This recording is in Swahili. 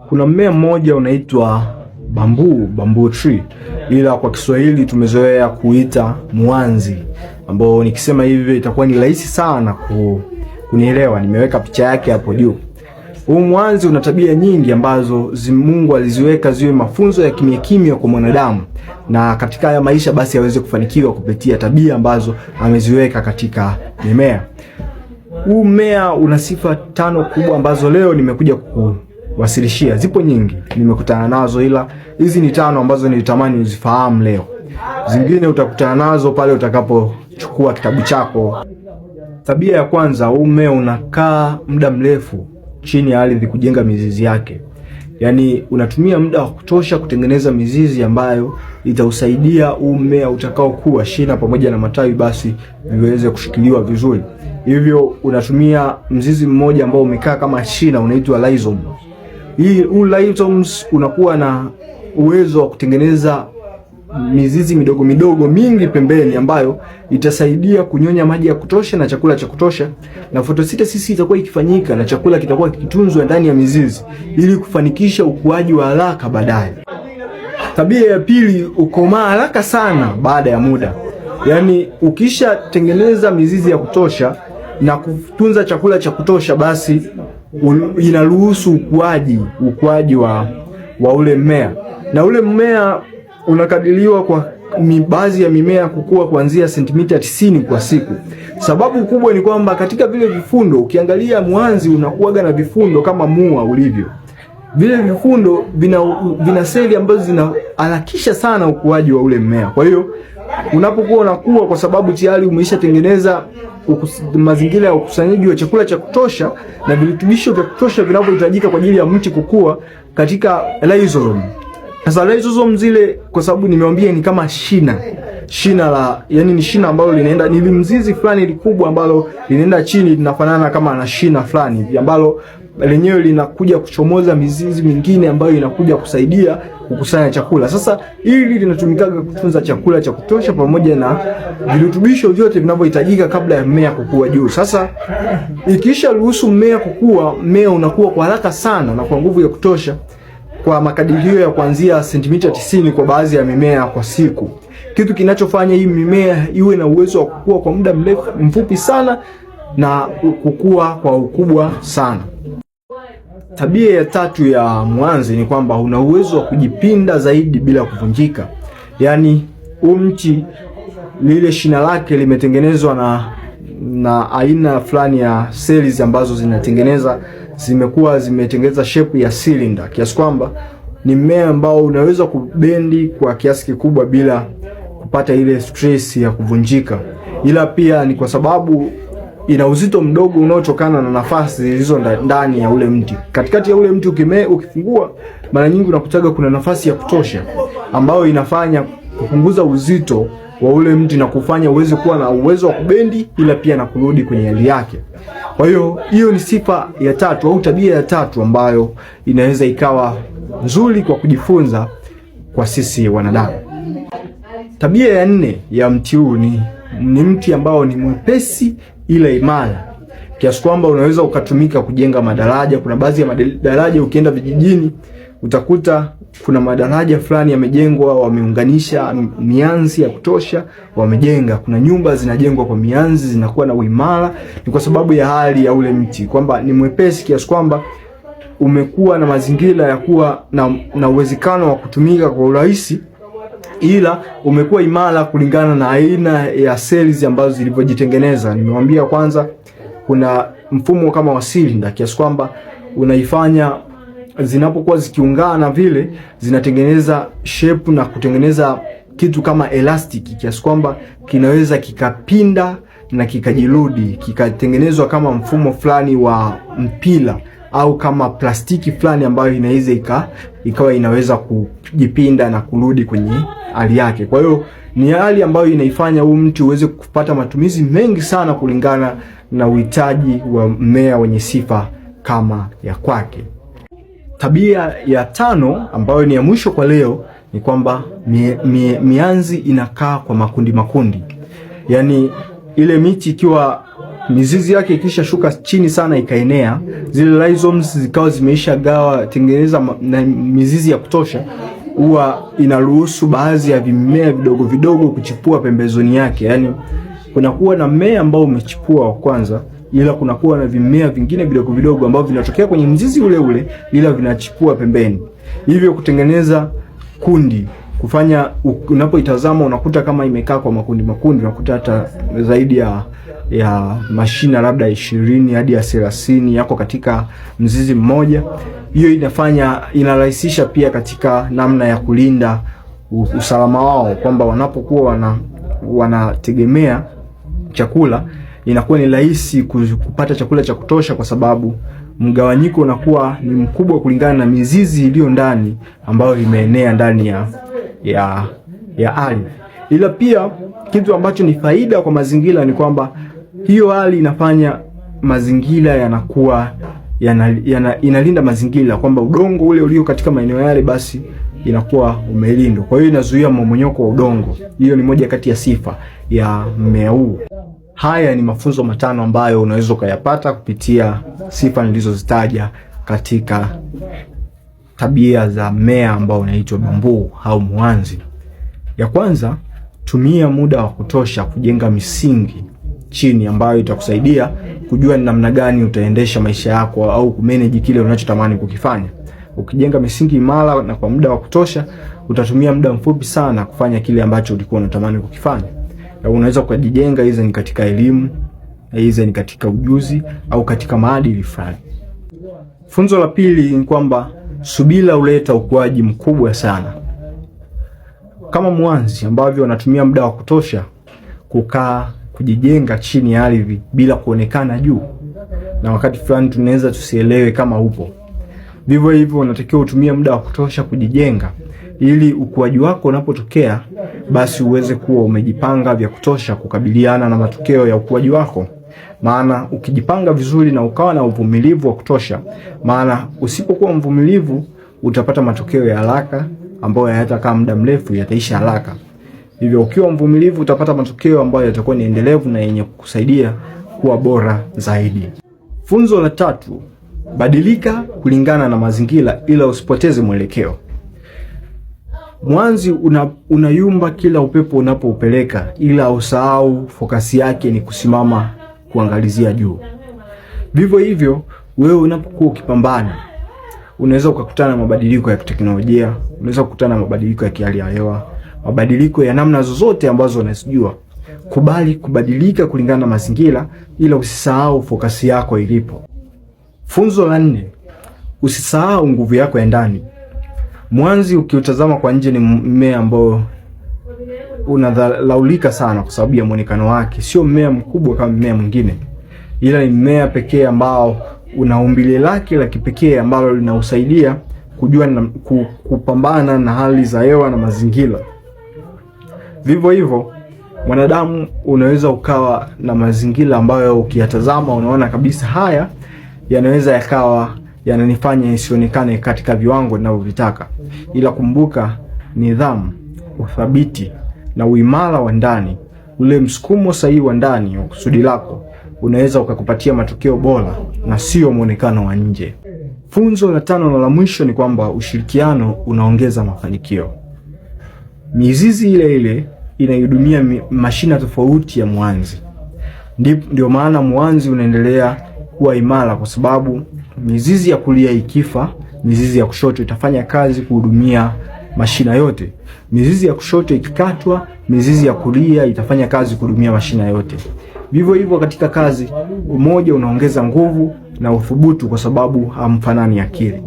Kuna mmea mmoja unaitwa bamboo, bamboo tree, ila kwa Kiswahili tumezoea kuita muanzi, ambao nikisema hivyo itakuwa ni rahisi sana kunielewa. Nimeweka picha yake hapo juu. Huu mwanzi una tabia nyingi ambazo Mungu aliziweka ziwe mafunzo ya kimya kimya kwa mwanadamu, na katika haya maisha basi aweze kufanikiwa kupitia tabia ambazo ameziweka katika mimea. Huu mmea una sifa tano kubwa ambazo leo nimekuja kuwasilishia. Zipo nyingi nimekutana nazo, ila hizi ni tano ambazo nilitamani uzifahamu leo. Zingine utakutana nazo pale utakapochukua kitabu chako. Tabia ya kwanza, huu mmea unakaa muda mrefu chini ya ardhi kujenga mizizi yake. Yaani unatumia muda wa kutosha kutengeneza mizizi ambayo itausaidia huu mmea utakaokuwa shina pamoja na matawi basi viweze kushikiliwa vizuri. Hivyo unatumia mzizi mmoja ambao umekaa kama shina unaitwa rhizome. Hii huu rhizomes unakuwa na uwezo wa kutengeneza mizizi midogo midogo mingi pembeni ambayo itasaidia kunyonya maji ya kutosha na chakula cha kutosha, na photosynthesis itakuwa ikifanyika na chakula kitakuwa kikitunzwa ndani ya mizizi ili kufanikisha ukuaji wa haraka baadaye. Tabia ya pili, ukomaa haraka sana baada ya muda. Yaani ukishatengeneza mizizi ya kutosha na kutunza chakula cha kutosha, basi inaruhusu ukuaji wa ule mmea, na ule mmea unakadiriwa kwa baadhi ya mimea kukua kuanzia sentimita 90 kwa siku. Sababu kubwa ni kwamba katika vile vifundo, ukiangalia mwanzi unakuwaga na vifundo kama mua ulivyo. Vile vifundo vina seli ambazo zinaharakisha sana ukuaji wa ule mmea. Kwa hiyo unapokuwa unakuwa, kwa sababu tayari umeishatengeneza mazingira ya ukusanyaji wa chakula cha kutosha na virutubisho vya kutosha vinavyohitajika kwa ajili ya mti kukua katika rhizome. Sasa rhizome zile, kwa sababu nimewambia ni kama shina shina la, yani ni shina ambalo linaenda, ni mzizi fulani likubwa ambalo linaenda chini, linafanana kama na shina fulani hivi ambalo lenyewe linakuja kuchomoza mizizi mingine ambayo inakuja kusaidia kukusanya chakula. Sasa hili linatumikaga kutunza chakula cha kutosha pamoja na virutubisho vyote vinavyohitajika kabla ya mmea kukua juu. Sasa ikisha ruhusu mmea kukua, mmea unakuwa kwa haraka sana na kwa nguvu ya kutosha kwa makadirio ya kuanzia sentimita 90 kwa baadhi ya mimea kwa siku, kitu kinachofanya hii mimea iwe na uwezo wa kukua kwa muda mrefu mfupi sana na kukua kwa ukubwa sana. Tabia ya tatu ya mwanzi ni kwamba una uwezo wa kujipinda zaidi bila kuvunjika. Yaani huu mti lile shina lake limetengenezwa na aina fulani ya cells ambazo zinatengeneza zimekuwa zimetengeneza shape ya cylinder, kiasi kwamba ni mmea ambao unaweza kubendi kwa kiasi kikubwa bila kupata ile stress ya kuvunjika, ila pia ni kwa sababu ina uzito mdogo unaotokana na nafasi zilizo ndani ya ule mti. Katikati ya ule mti ukifungua, mara nyingi unakutaga kuna nafasi ya kutosha ambayo inafanya kupunguza uzito wa ule mti na kufanya uweze kuwa na uwezo wa kubendi, ila pia na kurudi kwenye hali yake. Kwa hiyo hiyo ni sifa ya tatu au tabia ya tatu ambayo inaweza ikawa nzuri kwa kujifunza kwa sisi wanadamu. Tabia ya nne ya mti huu ni mti ambao ni mwepesi ila imara kiasi kwamba unaweza ukatumika kujenga madaraja. Kuna baadhi ya madaraja ukienda vijijini utakuta kuna madaraja fulani yamejengwa, wameunganisha mianzi ya kutosha, wamejenga. Kuna nyumba zinajengwa kwa mianzi zinakuwa na uimara, ni kwa sababu ya hali ya ule mti kwamba ni mwepesi kiasi kwamba umekuwa na mazingira ya kuwa na uwezekano wa kutumika kwa urahisi, ila umekuwa imara kulingana na aina ya cells ambazo zilivyojitengeneza. Nimewambia kwanza kuna mfumo kama wa cylinder kiasi kwamba unaifanya zinapokuwa zikiungana vile zinatengeneza shape na kutengeneza kitu kama elastic kiasi kwamba kinaweza kikapinda na kikajirudi kikatengenezwa kama mfumo fulani wa mpira au kama plastiki fulani ambayo inaweza ikawa inaweza kujipinda na kurudi kwenye hali yake. Kwa hiyo ni hali ambayo inaifanya huu mti uweze kupata matumizi mengi sana kulingana na uhitaji wa mmea wenye sifa kama ya kwake. Tabia ya tano ambayo ni ya mwisho kwa leo ni kwamba mianzi inakaa kwa makundi makundi, yaani ile miti ikiwa Mizizi yake ikishashuka chini sana ikaenea, zile rhizomes zikawa zimeisha gawa tengeneza na mizizi ya kutosha, huwa inaruhusu baadhi ya vimea vidogo vidogo kuchipua pembezoni yake. Yani kunakuwa na mmea ambao umechipua wa kwanza, ila kunakuwa na vimea vingine vidogo vidogo ambavyo vinatokea kwenye mzizi ule ule, ila vinachipua pembeni, hivyo kutengeneza kundi kufanya unapoitazama unakuta kama imekaa kwa makundi makundi, unakuta hata zaidi ya mashina labda 20 hadi ya 30 yako katika mzizi mmoja. Hiyo inafanya inarahisisha pia katika namna ya kulinda usalama wao, kwamba wanapokuwa wanategemea chakula inakuwa ni rahisi kupata chakula cha kutosha, kwa sababu mgawanyiko unakuwa ni mkubwa kulingana na mizizi iliyo ndani ambayo imeenea ndani ya ardhi. Ila pia kitu ambacho ni faida kwa mazingira ni kwamba hiyo hali inafanya mazingira yanakuwa inalinda mazingira kwamba udongo ule ulio katika maeneo yale basi inakuwa umelindwa. Kwa hiyo inazuia mmomonyoko wa udongo. Hiyo ni moja kati ya sifa ya mmea huu. Haya ni mafunzo matano ambayo unaweza ukayapata kupitia sifa nilizozitaja katika tabia za mmea ambao unaitwa bambuu au mwanzi. Ya kwanza, tumia muda wa kutosha kujenga misingi chini ambayo itakusaidia kujua ni namna gani utaendesha maisha yako au kumanage kile unachotamani kukifanya. Ukijenga misingi imara na kwa muda wa kutosha, utatumia muda mfupi sana kufanya kile ambacho ulikuwa unatamani kukifanya. Na unaweza kujijenga, hizo ni katika elimu, hizo ni katika ujuzi au katika maadili fulani. Funzo la pili ni kwamba subira huleta ukuaji mkubwa sana. Kama mwanzi ambavyo wanatumia muda wa kutosha kukaa kujijenga chini ya ardhi bila kuonekana juu, na wakati fulani tunaweza tusielewe kama upo. Vivyo hivyo, unatakiwa utumie muda wa kutosha kujijenga ili ukuaji wako unapotokea basi uweze kuwa umejipanga vya kutosha kukabiliana na matokeo ya ukuaji wako. Maana ukijipanga vizuri na ukawa na uvumilivu wa kutosha, maana usipokuwa mvumilivu utapata matokeo ya haraka ambayo hayatakaa muda mrefu, yataisha haraka. Hivyo ukiwa mvumilivu utapata matokeo ambayo yatakuwa ni endelevu na yenye kukusaidia kuwa bora zaidi. Funzo la tatu, badilika kulingana na mazingira ila usipoteze mwelekeo. Mwanzi unayumba kila upepo unapoupeleka, ila usahau fokasi yake ni kusimama kuangalizia juu. Vivyo hivyo wewe unapokuwa ukipambana, unaweza ukakutana na mabadiliko ya teknolojia, unaweza kukutana na mabadiliko ya hali ya hewa, mabadiliko ya namna zozote ambazo unazijua. Kubali kubadilika kulingana na mazingira, ila usisahau fokasi yako ilipo. Funzo la nne, usisahau nguvu yako ya ndani. Mwanzi ukiutazama kwa nje ni mmea ambao unadhalaulika sana kwa sababu ya muonekano wake. Sio mmea mkubwa kama mmea mwingine, ila ni mmea pekee ambao una umbile lake la kipekee ambalo linausaidia kujua na kupambana na hali za hewa na mazingira. Vivyo hivyo mwanadamu unaweza ukawa na mazingira ambayo ukiyatazama unaona kabisa haya yanaweza yakawa yananifanya isionekane katika viwango ninavyovitaka, ila kumbuka, nidhamu, uthabiti na uimara wa ndani, ule msukumo sahihi wa ndani wa kusudi lako unaweza ukakupatia matokeo bora na sio mwonekano wa nje. Funzo la tano na la mwisho ni kwamba ushirikiano unaongeza mafanikio. Mizizi ile ile inaihudumia mashina tofauti ya mwanzi. Ndio maana mwanzi unaendelea kuwa imara, kwa sababu mizizi ya kulia ikifa, mizizi ya kushoto itafanya kazi kuhudumia mashina yote. Mizizi ya kushoto ikikatwa, mizizi ya kulia itafanya kazi kuhudumia mashina yote. Vivyo hivyo katika kazi, umoja unaongeza nguvu na uthubutu, kwa sababu hamfanani akili.